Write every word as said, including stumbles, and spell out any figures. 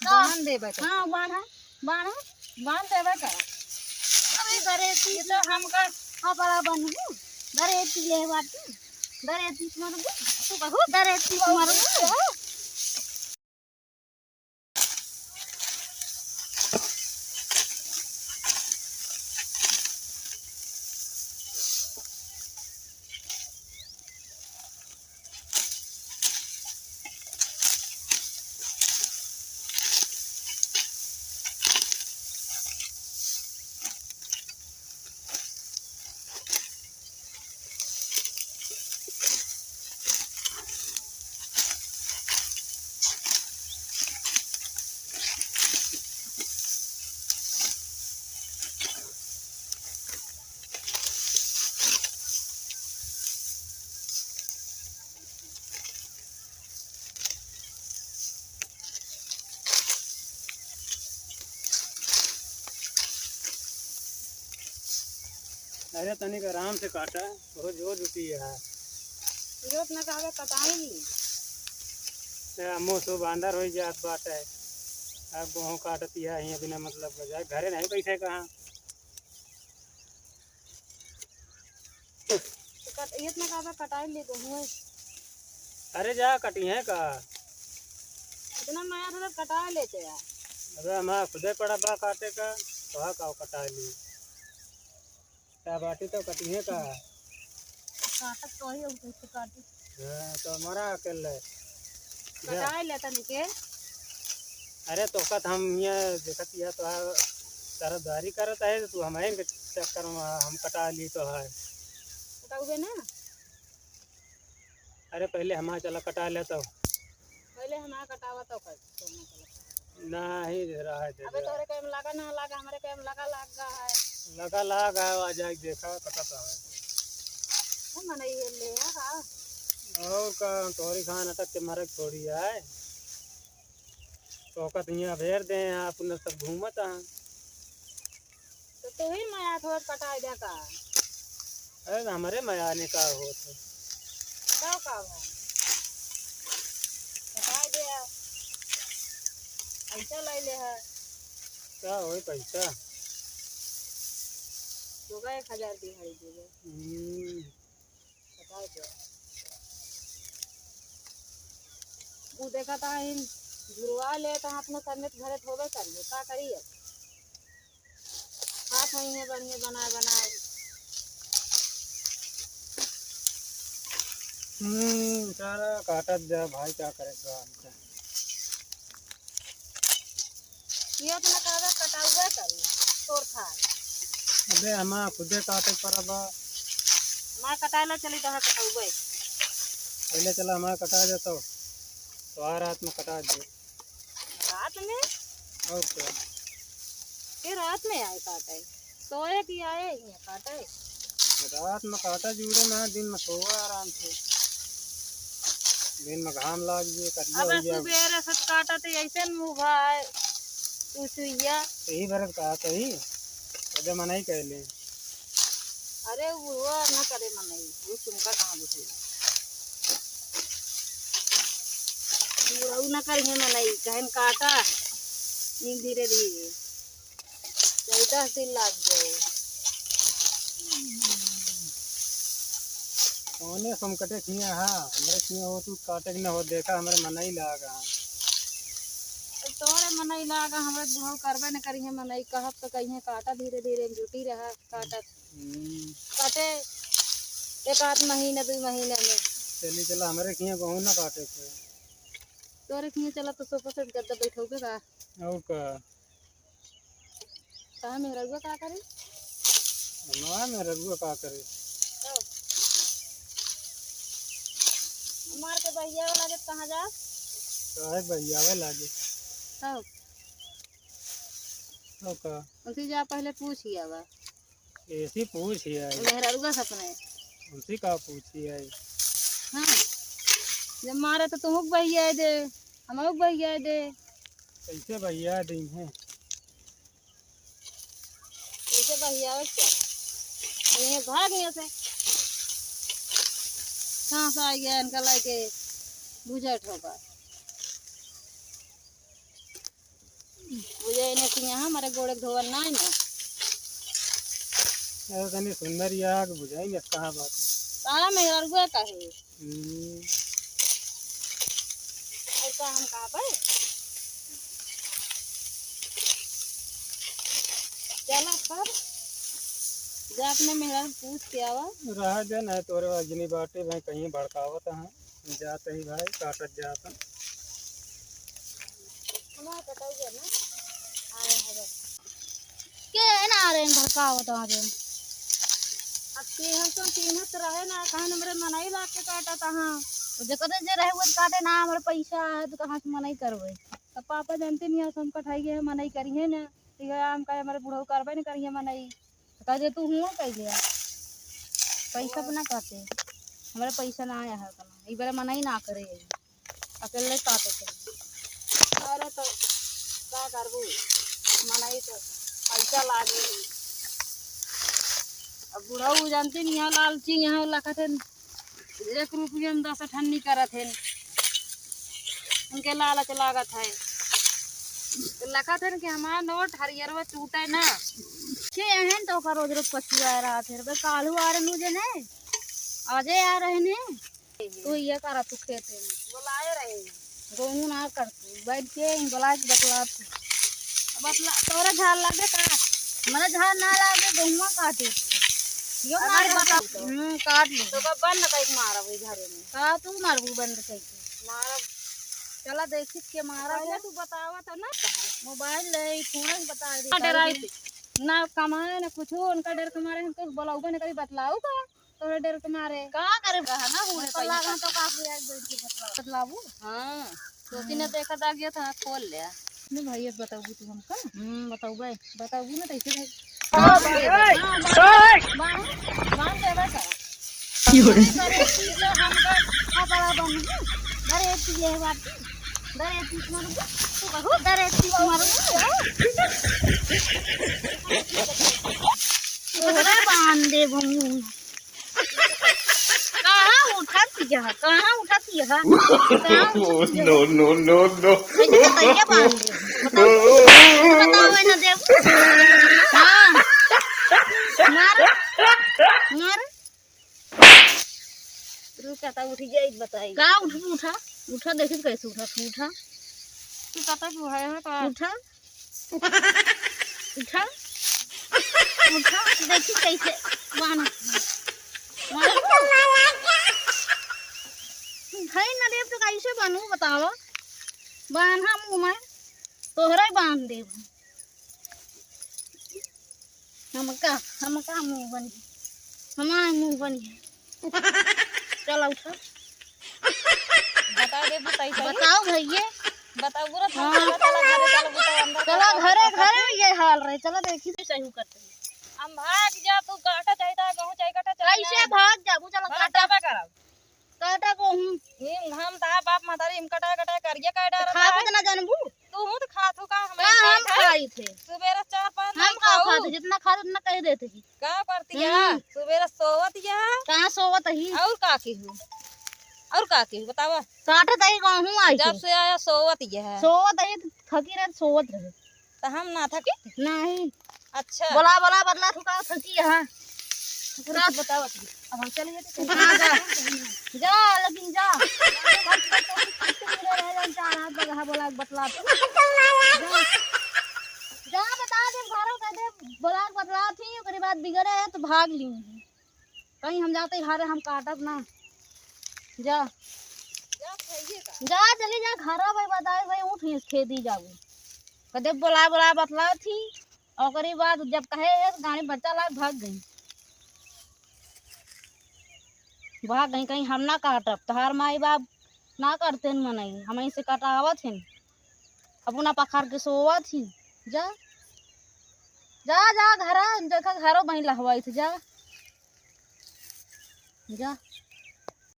बांध देबे का। हाँ, बांध है, बांध है, बांध देबे का। अरे, गरे पीस ये तो हमका हाँ, बड़ा बन है। गरे पी ले बाटी, गरे पीस मर गई। तू कहू, गरे पीस मर गई। अरे तनिक आराम से काटा, बहुत जोर जुटी है। जोर न कहबे कटाई। ए, मुँह से बांदर होई जात बाटे। अब गेहूँ काटती है, हियाँ बिना मतलब के जाए, घरे नहीं बैठे कहाँ। तो कट, ये इतना का बा, कटाई ले तो हुए। अरे जा, कटिहे का। इतना माया था, तो कटाई लेते यार। अबे हमारा खुदे पड़ा बा काटे का, तो हाँ का कटाई ली। का बाटी तो कटिहे का। काटत तो ही, अब कैसे काटी। हाँ, तो हमारा अकेल है। कटाई लेता निके। अरे तोका त हम हियाँ देखत हिया तोहार तरफदारी करत है, तू हमरे के चक्कर में हम कटा ली तोहार। कटाउबे ना? अरे पहले हमार चला कटा ले तो। पहले हमार कटावा तो कर, तो हमार चला। नाही दे रहा है, दे अबे दे रहा है। तोहरे कहे में लगा ना लगा, हमरे कहे में लगा लग गा है। लगा लग गा है, आ जाए देखा कटा तो है। हम मनई ये ले है का? और का, तोहरी खान अटक के मरक थोड़ी है। तो का दुनिया भेर दे हैं, आप उन्हें सब घूमत हैं। तो तू ही मया थोड़ कटाई दे का? अरे तो हमरे मया ने का होत है। बताओ का भाई? कटाई दे। पैसा लाई ले है। का होई पैसा? होगा एक हजार दिहाड़ी देगा। हम्म। बताओ जो। ऊ देखा था इन झुरवा ले तो अपना समेत घरे धोबे करिए, का करिए? हाथ में ये बढ़िया बनाए, बनाए। हम्म, सारा काटत जा भाई, का करे बा हमका। ये अपना कागज कटाउबे करी, तोर खाए। अबे हमार खुदे काटे पर बा। हमार कटाए ला चली, तोहार कटाउबे। पहले चला हमार कटा दे तो, तोहार रात में कटा दे। रात में? और क्या? ये रात में आए काटे? सोए की आए हियाँ काटे? रात में काटा जूड़े में, दिन में सोवा आराम से। दिन में घाम लाग जाए, करिया अबे हो जाए। सुबेरे से काटा तो ऐसे मुँह भाए, तू सुइया। यही बरत कहा तो ही, अबे मना ही कह ले। अरे वो ना करे मनई, वो तुमका कहाँ बुझे? बुढ़ऊ ना करिहे मनई, कहन काटा, नींद धीरे धीरे। चौदह दिन लाग गए। कौने संकटे किए हा, हमरे किए हो तू काटे के न हो, देखा हमरे मनई लागा। तो तोरे मनई लागा, हमरे बुढ़ऊ करबे न करिहे मनई, कहब तो कहिए काटा धीरे धीरे, जुटी रहा काटत। हम्म। काटे एक आध महीने, दुई महीने में। चली चला, हमरे किए कहूँ ना काटे के। तोरे किए चला तो सोफा सेट गद्दा बैठौबे का। और का? कहाँ मेहररुआ का करी? हमार मेहररुआ का करी? तो? मार के बहियावे लागे कहाँ जा? काहे बहियावे लागे? तो? तो का? उनसे जा पहले पूछ ही आवा। ऐसी पूछ ही आई। मेहररुआ सपने। उनसे का पूछ ही आई? हाँ। जब मारे तो तुमको बहिया दे, हमको बहिया दे। कैसे बहिया दी हैं? कैसे बहिया क्या? ये भाग यहाँ से। सांस आ गया इनका लाके बुझा ठोका। लेकिन यहाँ हमारे गोड़े के धोवल ना है ना। अरे तनी सुंदर या के बुझाई में कहाँ बात है। सारा मेहररुआ का है। हम्म। और का हम कहा पाए? चला तब जा अपने मेहरारू पूछ के आवा। रहा दे ना, तोरे अजनी बाटे भाई, कहीं भड़कावत हैं। जात ही भाई, काटत जात हैं। हमार कटाई है ना? आए हैं बस। के है ना आ रहे हैं, भड़कावत आ रहे हैं। अब के हम तो तीन हाथ रहे ना, कहाँ नंबर मनई लाग के काटत हैं। वो जे कदे जे रहे वो काटे ना, हमारे पैसा है तो कहाँ से मनई करवे? अब पापा जानते नहीं है, हम कटाई है, मनई करी है ना। ठीक है, हम कहे हमारे बुढ़ऊ करबे नहीं करी है मनई। तो कह दे, "तू हुआ कह लिया, पैसा अपना कहते, हमारा पैसा ना आया है, अपना ई बेरा मना ही ना करे, अकेले काटे थे।" अरे तो का करबू, मना ही तो पैसा लागे। अब बुढ़ऊ जानते नहीं, यहाँ लालची, यहाँ लखत है, एक रुपया में दस अठन्नी करत है, उनके लालच लागत है। तो लखत है कि हमारा नोट हरियरवा टूटे ना। के एहन तो ओकर रोज रोज पछुआ रहत है, बे कालू आ रहे मुझे ने, आजे आ रहे ने, तू ये करा तू खेते में। बोलाए रहे। गोहूँ ना कर तू, बैठ के बोला के बतला तू। बतला, तोरा झाड़ लगे का? मने झाड़ ना लागे, गोहुआ काटे। यो अरे मार बता। बता। हम्म, काट ले। तो का बंद कई के मारब ई घरे में? का तू मारबू बंद कई के? मारब। चला देखी के मारब। पहले तू बतावा था ना। मोबाइल ले, फोन बता दे। ना डराई। ना कमाए, ना कुछ, उनका डर के मारे हम तो बोलाऊ बने कभी बतलाऊ का? तोरे डर के मारे। का करे? कहा ना हुए पल्ला पहिले। तो का हुआ, एक बैठ के बतलाऊ। बतलाऊ? हाँ। सोची ने देखा दागिया था, खोल ले। नहीं भाई, अब बताऊ तू हमका? हम्म, बताऊ भाई। बताऊ ना, कैसे भाई? बांध, बांध, बांध देवे का? की हो रे? अरे, पीछे हमका खपड़ा बन गई। अरे, पीछे बात। अरे, पीछे मर गई। तू कहू, अरे, पीछे मर गई। तोहरे बांध देबो। कहाँ उठत यह? कहाँ उठत यह? कहाँ उठत यह? No, no, no, no। कैसे, कैसे बांध दे? बताओ। बताओ, ना देव। हाँ। मार। मार। रुका, तब उठ जाई, बताई। का उठ, उठा? उठा, देखी कैसे उठा, उठा। तू पता क्यों है, है का? उठा। उठा, उठा, देखी कैसे बान्ह। बान्ह। भाई ना देव तो कैसे बान्हू बतावा? बान्हा मुँह में, तोहरा ही बान्ह देव। हमका, हमका मुँह बनी, हमार मुँह बनी। चला उठा। बता दे, बताई, बताई। बताओ भैया। बताओ, बुरा था, हाँ। चला, चला, घरे चला, बुता, अंदर चला, चला, घरे, चला, घरे ये हाल रहे। चला, देखी भी सही करते हैं। हम भाग जा, तू काटा चाहे ता, गहूँ चाहे काटा चाहे कैसे ना। भाग जाबू? चला, भाग काटा। जाबे करब। काटा को हूँ। हम, हम ता बाप महतारी, हम कटा, कटा करिए काटा तो रहता खाबे है। तो ना जानबू। तू हूँ तो खात हो का? हम का हम खाई थे। खाई थे? सुबेरे चार पाँच हम नहीं का खाऊ। खात, जितना खात उतना कह देते ही। का करती है? हम्म। सुबेरे सोवत है। कहाँ सोवत ही? और का की हूँ? और का की हूँ? बतावा। काटत ही गहूँ आई जब थे। से आया सोवत है। सोवत ही, थकी रहे, सोवत रहे। तो हम ना थकी? नहीं। अच्छा। बोला, बोला, बतला, तू का थकी यहाँ? पूरा बतावा तू। अब हम चल गए तो हाँ, जा। जा, लेकिन जा। कम से कम तो कुछ तो मेरे रह जान, चार हाथ बगहा बोला, बतला तू। जा। जा, बता दे, घरों कह दे, बोला, बतला थी, ओकरे बाद बिगड़े है तो भाग ली। कहीं हम जाते ही हारे हम काटब ना। जा। जा, खाइए का? जा, चली जा, घरों भाई बताए, भाई उठ, खेदी जाऊ। कदे बोला, बोला, बतला थी। ओकरी बाद जब कहे है, तो गाड़ी बच्चा लाग भाग गई। भाग गई, कहीं हम ना काटब, तोहार माई बाप ना करते न मनई, हम ऐसे कटावत हैं, अपना पखार के सोवत ही। जा, जा, जा, घरा, देखा घरो बही लहवाई थे, जा, जा।